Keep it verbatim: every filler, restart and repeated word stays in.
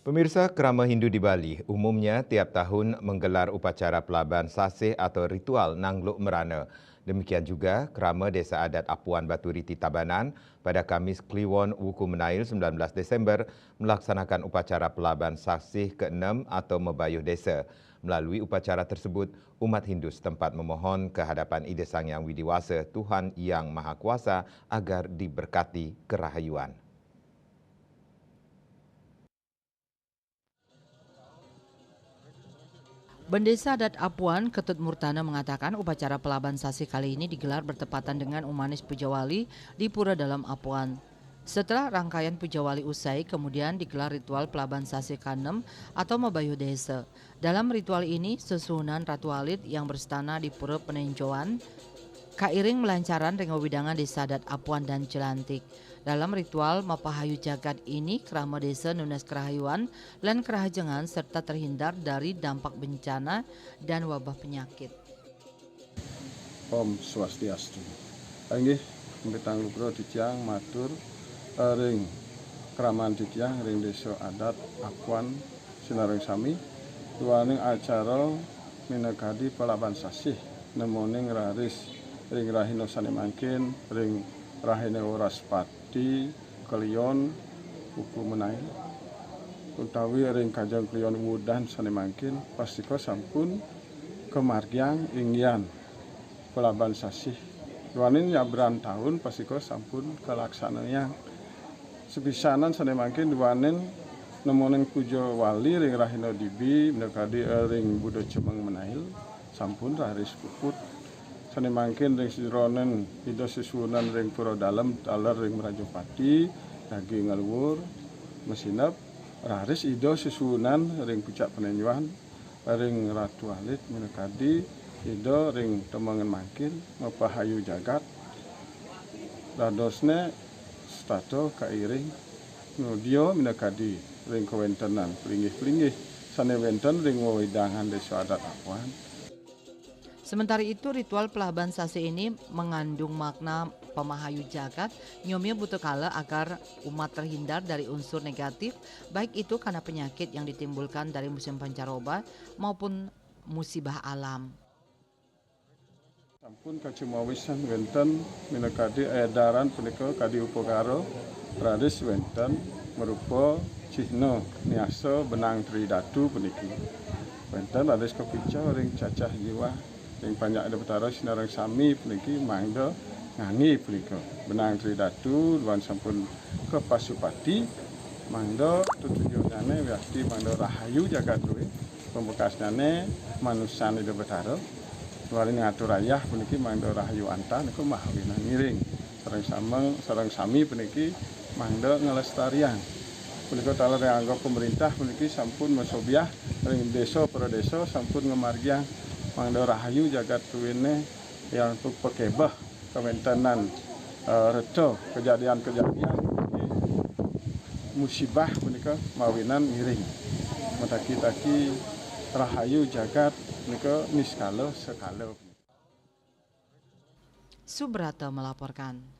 Pemirsa, krama Hindu di Bali umumnya tiap tahun menggelar upacara Pelaban Sasih atau ritual Nangluk Merana. Demikian juga krama Desa Adat Apuan Baturiti Tabanan pada Kamis Kliwon Wuku Menail, sembilan belas Desember, melaksanakan upacara Pelaban Sasih keenam atau Mabayuh Desa. Melalui upacara tersebut, umat Hindu setempat memohon ke hadapan Ida Sang Hyang Widi Wasa, Tuhan Yang Maha Kuasa, agar diberkati kerahayuan. Bendesa Adat Apuan, Ketut Murtana, mengatakan upacara Pelaban Sasih kali ini digelar bertepatan dengan Umanis Pujawali di Pura Dalem Apuan. Setelah rangkaian Pujawali usai, kemudian digelar ritual Pelaban Sasih Kanem atau Mabayuh Desa. Dalam ritual ini, sesuhunan Ratu Alit yang berstana di Pura Penenjoan, kairing melancaran ring wewidangan Desa Adat Apuan dan Jelantik. Dalam ritual mapahayu jagat ini, krama desa nunas kerahayuan lan kerahajengan serta terhindar dari dampak bencana dan wabah penyakit. Om Swastiastu. Inggih, mitanglugra titiang matur, eh, ring kraman titiang ring Desa Adat Apuan sinareng sami, duaning acara minakadi Pelaban Sasih nemoning raris ring rahina sane mangkin, ring rahina Wraspati Kliwon Wuku Menail, utawi ring Kajeng Kliwon Wudan sane mangkin, pastika sampun kamargiang inggian Pelaban Sasih. Duaning nyabran taun pastika sampun kalaksanayang. Sapisanan sane mangkin duaning nemoning Pujawali ring rahina Dibi, minakadi ring Buda Cemeng Menail, sampun raris puput. Sane mangkin ring sajeroning Ida sesuhunan ring Pura Dalem taler ring Mrajapati, daging ngluwur, masinep, raris Ida sesuhunan ring Pucak Penenjoan, ring Ratu Alit minakadi Ida ring temengan mangkin, mapahayu jagat, dadosne setata kairing, nudya minakadi ring kawentenan plinggih-plinggih sane wenten ring wewidangan Desa Adat Apuan. Sementara itu, ritual Pelaban Sasih ini mengandung makna pamahayu jagat, nyomia buta kala agar umat terhindar dari unsur negatif, baik itu karena penyakit yang ditimbulkan dari musim pancaroba maupun musibah alam. Sampun kacumawisan wenten minakadi edaran punika kadi upakara, raris wenten marupa cihna niasa benang Tri Datu puniki. Wenten raris kapica ring cacah jiwa ring panjak Ida Betara sinareng sami puniki mangda ngangge punika. Benang Tri Datu duaning sampun kapasupati, mangda tetujunnyane wiakti mangda rahayu jagat druene, pamekasnyane manusan Ida Betara. Duaning ngatur ayah puniki mangda rahayu antar nika mawinan ngiring. Sareng sameng, sareng sami puniki mangda nglestariang. Punika taler ring angga pemerintah puniki sampun masobiah ring desa pradesa sampun ngamargiang mangda rahayu jagat druene yang pakebeh kawentenan, eh, reta kejadian-kejadian musibah punika mawinan ngiring. Mataki-taki rahayu jagat punika niskala sekala. Subrata melaporkan.